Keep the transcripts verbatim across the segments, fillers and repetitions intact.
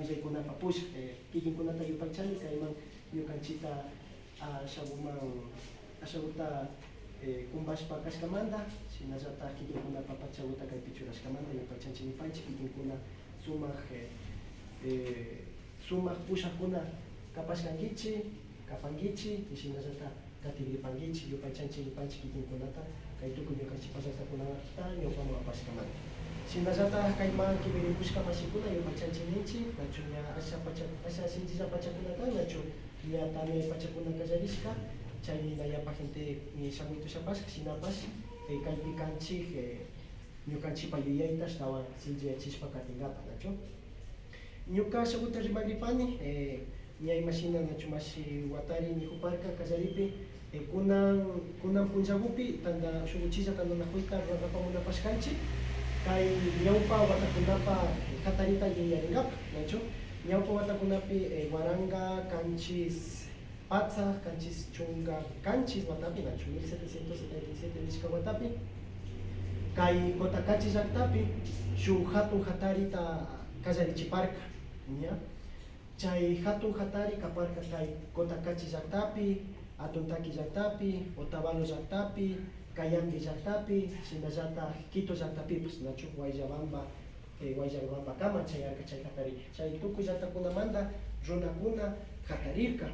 Mayllay kunapa pushak, eh, kikinkunata yupaychani kayman ñukanchita, ah, ashaguman, ashaguta, eh, kumbashpa kashkamanta, shinallata kikinkunapa pachaguta kaypi churashkamanta yupaychanchi nipanchi, kikinkuna sumak, eh, eh, sumak pushakkuna kapashkankichi, kapankichi, y shinallata katigripankichi, yupaychanchi nipanchi kikinkunata, kay tukuy ñukanchipa llaktakunata ñawpaman apashkamanta. Shinallata kayman kibiripushka mashikuna yupaychanchi ninchi, nachu ña asha pacha, asha shinchilla pachakuna kan, nachu ña tamia pachakuna kallarishka, chaymi na yapa gente, eh, shamuy tushapashka, shinapash, eh, kaypi kanchi, eh, ñukanchipa yuyayta ashtawan shinchiyachishpa katingapa, nachu? Ñuka ashaguta rimagripani, eh, ña imashina nachu mashi Watari nijuparka kallaripi, eh, kunan, kunan punllagupi tanta, shuk uchilla tantanakuyta rurangapa munapashkanchi, kay ñawpa watakunapa, eh, jatarita yuyaringapa, nachu? Ñawpa watakunapi, eh, waranga kanchis patsak kanchis chunka kanchis watapi, nachu, mil setecientos setenta y siete nishka watapi, kay Cotacachi llaktapi shuk jatun jatarita kallarichiparka, ña. Chay jatun jatari kaparka kay Cotacachi llaktapi, Atuntaki llaktapi, Otavalo llaktapi, Cayambi llaktapi, shinallata Quito llaktapipash, nachu, Guayllabamba, eh, Guayllabambakama chayarka chay jatari. Chay tukuy llaktakunamanta runakuna jatarirka,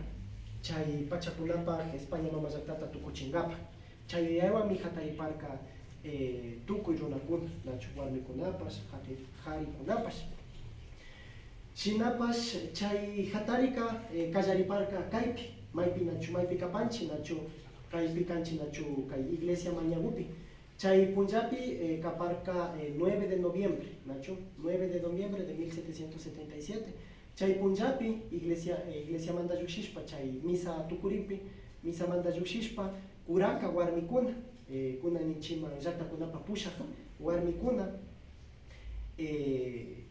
chay pachakunapa España mama llaktata tukuchingapa. Chay yuyaywanmi jatariparka, eh, tukuy runakuna, nachu, warmikunapash, jati-, jarikunapash. Shinapash chay jatarika, eh, kallariparka kaypi, maypi nachu, maypi kapanchi, nachu, kaypi kanchi, nachu, kay iglesia mañagupi. Chay punllapi, eh, kaparka, eh, nueve de noviembre, nachu, nueve de noviembre de mil setecientos setenta y siete. Chay punllapi iglesia, eh, iglesiamanta llukshishpa, chay misa tukurinpi, misamanta llukshishpa, kuraka warmikuna, eh, kunan ninchiman llaktakunapa pushak warmikuna, eh,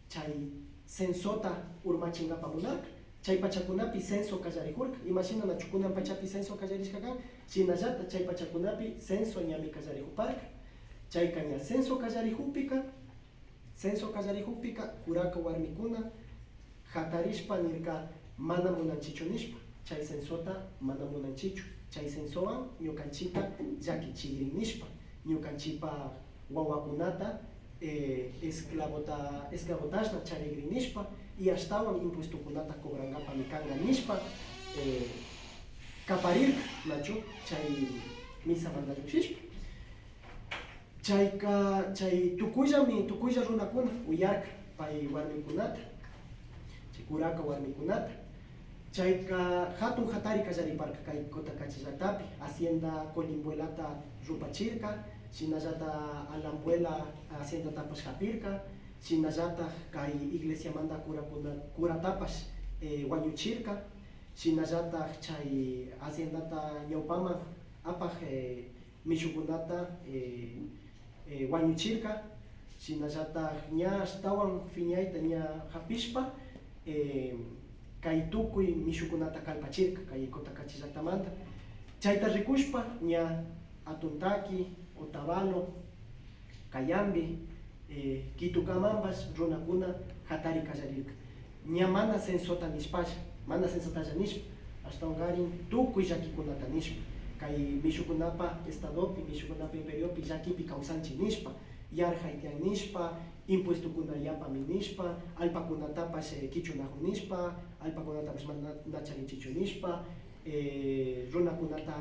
chay censota urmachingapa munarka. Chay pachakunapi censo kallarijurka. Imashina nachu kunan pachapi censo kallarishka kan, shinallata chay pachakunapi censo ñami kallarijuparka. Chayka ña censo kallarijukpika, censo kallarijukpika kuraka warmikuna jatarishpa nirka, mana munanchichu nishpa, chay censota mana munanchichu, chay censowan ñukanchita llakichigrin nishpa, ñukanchipa wawakunata, eh, esclavota-, esclavotashna charigrin nishpa, y ashtawan impuestokunata cobrangapami kanga nishpa, eh, kaparirka, nachu, chay misamanta llukshishpa. Chayka, chay tukuyllami, tukuylla runakuna uyarka pay warmikunata, chay kuraka warmikunata. Chayka jatun jatari kallariparka kay Cotacachi llaktapi, hacienda Colimbuelata rupachirka, shinallata Alambuela haciendatapash japirka, shinallata kay iglesiamanta kurakuna, kuratapash, eh, wañuchirka, shinallata chay haciendata ñawpaman apak, eh, mishukunata, eh, eh, wañuchirka, shinallata ña ashtawan fiñayta ña japishpa, eh, kay tukuy mishukunata kallpachirka kay Cotacachi llaktamanta. Chayta rikushpa ña Atuntaki, Otavalo, Cayambi, eh, Quitokamanpash runakuna jatari kallarirka. Ña mana censota nishpalla, mana censotalla nishpa, ashtawankarin tukuy llakikunata nishpa, kay mishukunapa estadopi, mishukunapa imperiopi llakipi kawsanchi nishpa, yarjay tiyan nishpa, impuestokuna yapami nishpa, allpakunatapash, eh, kichunajun nishpa, allpakunatapash mana na charinchichu nishpa, eh, runakunata,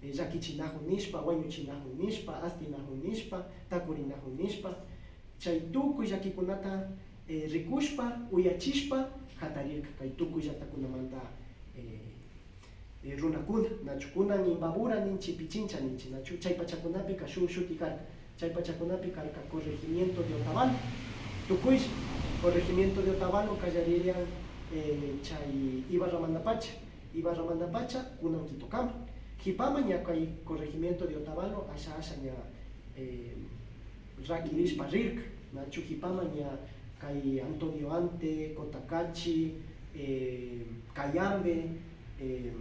eh, llakichinajun nishpa, wañuchinajun nishpa, astinajun nishpa, takurinajun nishpa, chay tukuy llakikunata, eh, rikushpa, uyachishpa, jatarirka kay tukuy llaktakunamanta, eh, eh, runakuna, nachu, kunan Imbabura ninchi, Pichincha ninchi, nachu, chay pachakunapika shuk shuti karka, chay pachakunapi karka corregimiento de Otavalo, tukuylla corregimiento de Otavalo kallaririn, eh, chay Ibarramantapacha, Ibarramantapacha kunan Quitokama. Jipaman ña kay corregimiento de Otavalo asha asha ña, eh, rakirishpa rirka, nachu, jipaman ña kay Antonio Ante, Cotacachi, eh, Cayambe, eh,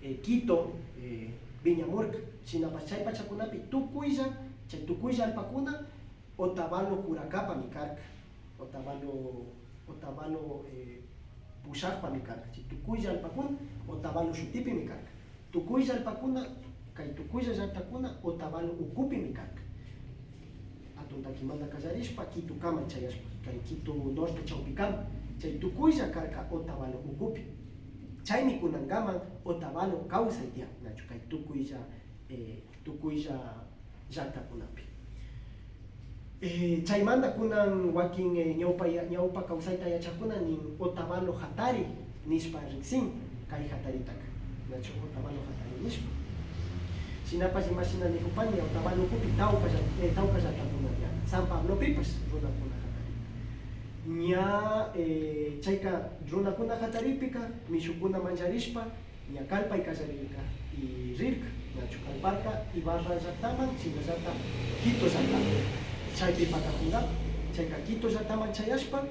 eh, Quito, eh, wiñamurka. Shinapash chay pachakunapi tukuylla, chay tukuylla allpakuna Otavalo kurakapami karka. Otavalo Otavalo, eh, pushakpami karka. Chay tukuylla allpakuna Otavalo shutipimi karka. Tukuylla allpakuna, kay tukuylla llaktakuna Otavalo ukupimi karka. Atun takimanta kallarishpa Quitokama chayashpa, kay Quito norte chawpikama, chay tukuylla karka Otavalo ukupi. Chaymi kunankaman Otavalo kawsay tiyan, nachu, kay tukuylla, eh, tukuylla llaktakunapi. Eh, chaymanta kunan wakin, eh, ñawpa ya-, ñawpa kawsayta yachakkuna nin Otavalo hatari nishpa riksin kay hataritaka, nachu, Otavalo hatari nishpa. Shinapash imashina nikupani, Otavalo ukupi tawka lla-, eh, tawka llaktakuna tiyan, San Pablopipash runakuna hatari. Ña, eh, chayka runakuna hatarikpika mishukuna mancharishpa, ña kallpay kallarirka y rirka, nachu, kallparka Ibarra llaktaman, shinallata Quito llaktaman. Chaypi pakakunkapa, chayka Quito llaktaman chayashpa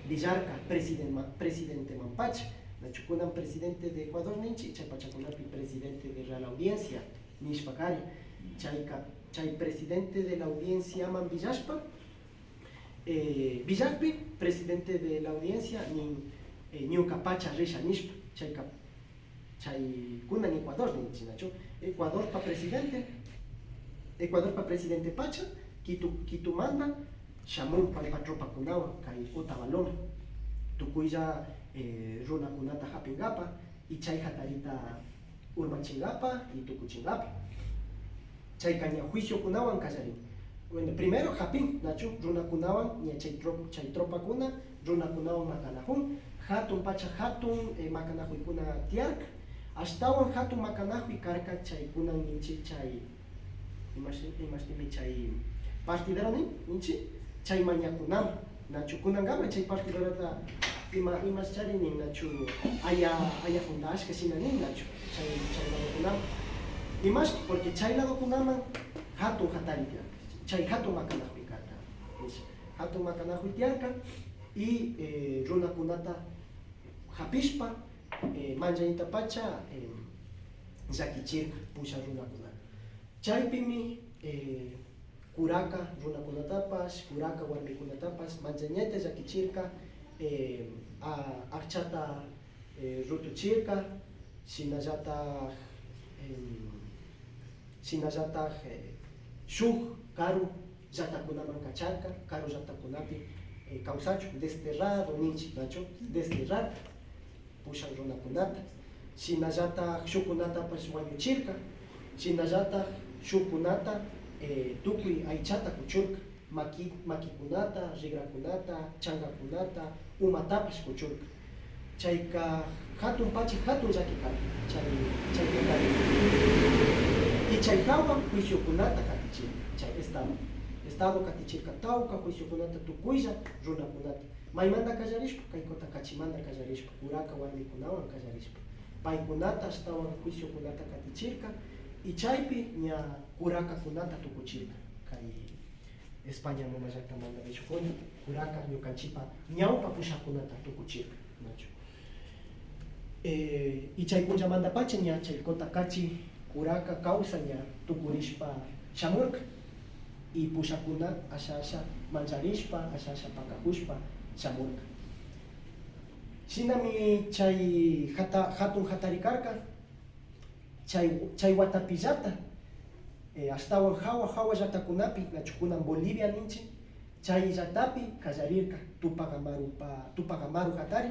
villarka presidenteman, presidentemanpacha, nachu, kunan presidente de Ecuador ninchi, chay pachakunapi presidente de Real Audiencia nishpa kari. Chayka, chay presidente de la Audienciaman villashpa, eh, villakpi presidente de la Audiencia nin, eh, ñukapacha risha nishpa, chayka, chay kunan Ecuador ninchi, nachu, Ecuadorpa presidente, Ecuadorpa presidentepacha Quito, Quitomanta shamun paypa tropakunawan kay Otavaloman, tukuylla, eh, runakunata hapinkapa y chay hatarita urmachinkapa y tukuchinkapa. Chayka ña juiciokunawan kallarin. Bueno, primero hapin, nachu, runakunawan, ña chay tro-, chay tropakuna runakunawan makanakun. Hatun pacha hatun, eh, makanakuykuna tiyarka. Ashtawan hatun makanakuy karka chay kunan ninchi chay, imash-, imashtimi chay partidero nin, ninchi, chay mañakunaman. Nachu, kunankama chay partiderota ima, imash chari nin, nachu, aya, aya fundashka shina nin, nachu, chay, chay ladokunaman. Imash, porque chay ladokunaman hatun hatari tiyarka, chay hatun makanakuy karka, nisha. Hatun makanakuy tiyarka y, eh, runakunata hapishpa, eh, manllañitapacha, eh, llakichirka pusha runakunata. Chaypimi, eh, kuraka runakunatapash, kuraka warmikunatapash manllañayta llakichirka, eh, a-, akchata, eh, rutuchirka, shinallatak, em, shinallatak, eh, shuk karu llaktakunaman kacharka, karu llaktakunapi, eh, kawsachun, desterrado ninchi, nachu, desterrarka pushan runakunata, shinallatak shukkunatapash wañuchirka, shinallatak shukkunata, eh, tukuy aychata kuchurka, maki-, makikunata, rikrakunata, chankakunata, umatapash kuchurka. Chayka hatun pacha hatun llaki karka chay, chay punllapi. Y chay hawa juiciokunata katichirka chay Estado. Estado katichirka tawka juiciokunata tukuylla runakunata. Maymanta kallarishpa, kay Kutakachi manta kallarishpa, kuraka warmikunawan kallarishpa, paykunata ashtawan juiciokunata katichirka y chaypi ña kurakakunata tukuchirka. Kay España mama llaktamanta rishukuna, kuraka ñukanchipa ñawpa pushakunata tukuchirka, nachu. Eh, y chay punllamantapacha ña chay Kutakachi kuraka kawsa ña tukurishpa shamurka. Y pushakuna asha asha mancharishpa, asha asha pakakushpa shamurka. Shinami chay hata-, hatun hatari karka, chay, chay watapillata, eh, ashtawan hawa, hawa llaktakunapi, nachu kunan Bolivia ninchi, chay llaktapi kallarirka Tupac Amarupa, Tupac Amaru hatari,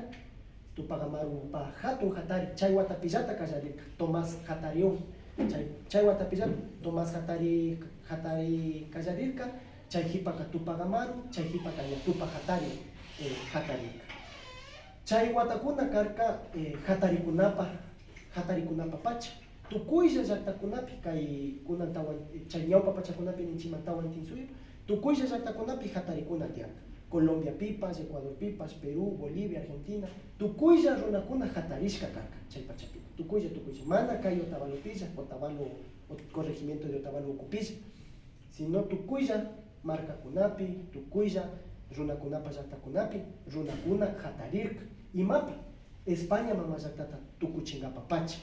Tupac Amarupa hatun hatari, chay watapillata kallarirka Tomás Hatariwan. Chay, chay watapillata Tomás Hatari, Hatari kallarirka, chay hipaka Tupac Amaru, chay hipaka ña Tupac Hatari, eh, hatarirka. Chay watakuna karka, eh, hatarikunapa, hatarikunapa pacha. Tukuylla llaktakunapi, kay kunan tawan, chay ñawpa pachakunapi ninchiman Tawantinsuyu, tukuylla llaktakunapi hatarikuna tiyarka. Colombiapipash, Ecuadorpipash, Perú, Bolivia, Argentina, tukuylla runakuna hatarishka karka chay pachapi. Tukuylla, tukuylla. Mana kay Otavalopilla, Otavalo, Ot-, corregimiento de Otavalo ukupilla, sino tukuylla markakunapi, tukuylla runakunapa llaktakunapi runakuna hatarirka. Imapa? España mama llaktata tukuchinkapa pacha.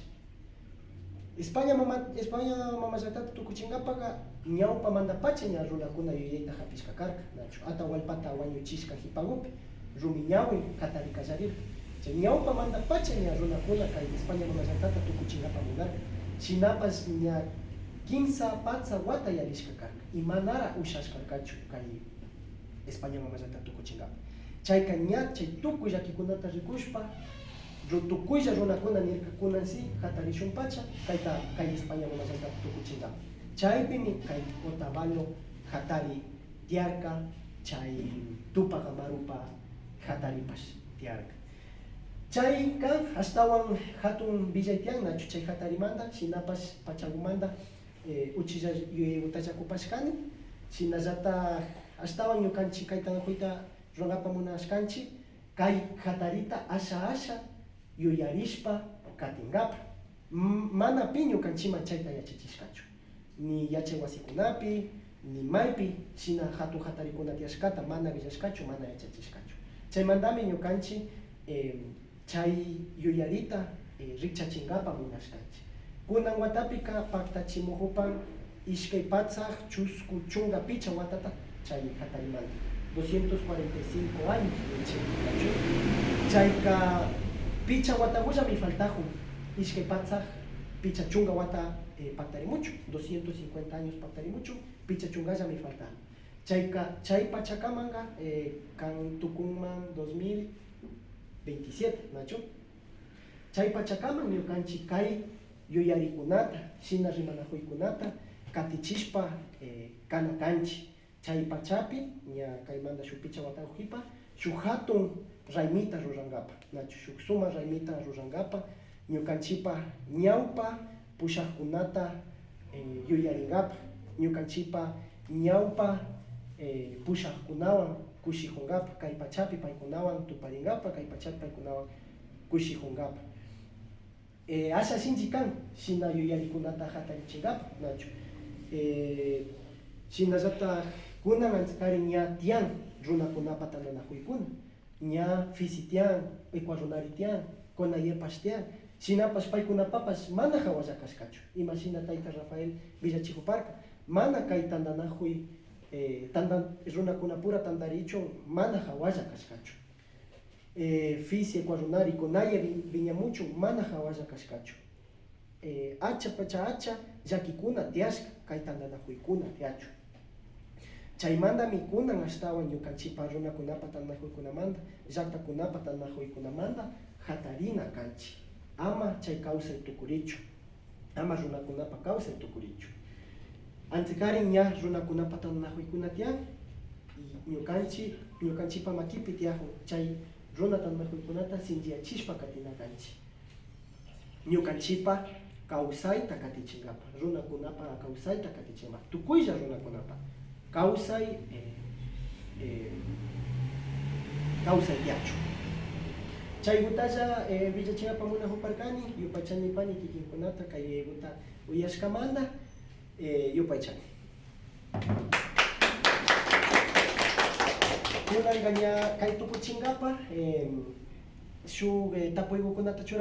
España mama, España mama llaktata tukuchinkapaka ñawpamantapacha ña runakuna yuyayta hapishka karka, nachu? Atahualpata wañuchishka hipakupi. rumi ñawi hatari kallarirka. Chay ñawpamantapacha ña runakuna kay España mamallantata tukuchinkapa munarka. Shinapash ña kimsa patsa wata yalishka karka y manara ushashkarkachu kay España mamallata tukuchinkapa. Chayka ña chay tukuy llakikunata rikushpa, ru-, tukuylla runakuna nirka, kunan si hatarishunpacha kayta, kay España mamallata tukuchinkapa. Chaypimi kay Otavalo hatari tiyarka, chay Tupac Amarupa hataripash tiyarka. Chayka ashtawan hatun willay tiyan nachu chay hatarimanta, shinapash pachagumanta, eh, uchilla yuyayguta kupashkani, shinallata ashtawan ñukanchik kay tantanakuyta rurangapa munashkanchik, kay hatarita asha asha yuyarishpa katingapa. M-, mana pi ñukanchikman chayta yachachishkachu. Ni yachay wasikunapi, ni maypi shina hatun hatarikuna tiyashkata mana willashkachu, mana yachachishkachu. Chaymantami ñukanchik, em, chay yuyarita, eh, rikchachingapa munashkanchik. Kunan watapika paktachimujupan ishkay patsak chusku chunka pichka watata chay hatarimanta. Doscientos cuarenta y cinco años ninchik, nachu? Chayka pichka watagullami faltajun ishkay patsak pichka chunka wata, eh, paktarimuchun, doscientos cincuenta años paktarimuchun, pichka chunkallami faltajun. Chayka, chay pachakamanka, eh, kan tukunman dos mil veintisiete, nachu? Chay pachakaman ñukanchik kay yuyarikunata, shina rimanakuykunata katichishpa, eh, kana kanchik. Chay pachapi ña kaymanta shuk pichka watakujipa shuk hatun raymita rurangapa, nachu, shuk sumak raymita rurangapa ñukanchikpa ñawpa pushakkunata, eh, yuyaringapa, ñukanchikpa ñawpa, eh, pushakkunawan kushijungapa, kay pachapi paykunawan tuparingapa, kay pachapi paykunawan kushijungapa. Eh, asha shinchi kan shina yuyarikunata hatarichingapa, nachu? Eh, shinallata kunan anchakarin ña tiyan runakunapa tantanakuykuna. Ña Fisi tiyan, Ecuarunari tiyan, Conayepash tiyan. Shinapash paykunapapash mana hawalla kashkachu. Imashina tayta Rafael villachijuparka, mana kay tantanakuy, eh, tantan-, runakunapura tantarichun mana hawalla kashkachu. Eh, Fisi, Ecuarunari, Conaye vi-, viñamuchun mana hawalla kashkachu. Eh, acha pacha acha llakikuna tiyashka, kay tantanakuykuna tiyachun. Chaymantami kunan ashtawan ñukanchikpa runakunapa tantanakuykunamanta, llaktakunapa tantanakuykunamanta hatarina kanchik. Ama chay kawsay tukurichun, ama runakunapa kawsay tukurichun. Anchakarin ña runakunapa tantanakuykuna tiyan, y ñukanchik, ñukanchikpa makipi tiyakun chay runa tantanakuykunata sinchiyachishpa katina kanchik. Ñukanchikpa kawsayta katichingapa, runakunapa kawsayta katichingapa, tukuylla runakunapa kawsay, eh, eh, kawsay tiyachun. Chaykutalla, eh, villachingapa munajuparkani, yupaychani pani kikinkunata kay yuyaykuta uyashkamanta, eh, yupaychani. Kunanka ña kay tukuchingapa, em, shuk, eh, tapuykukunata chura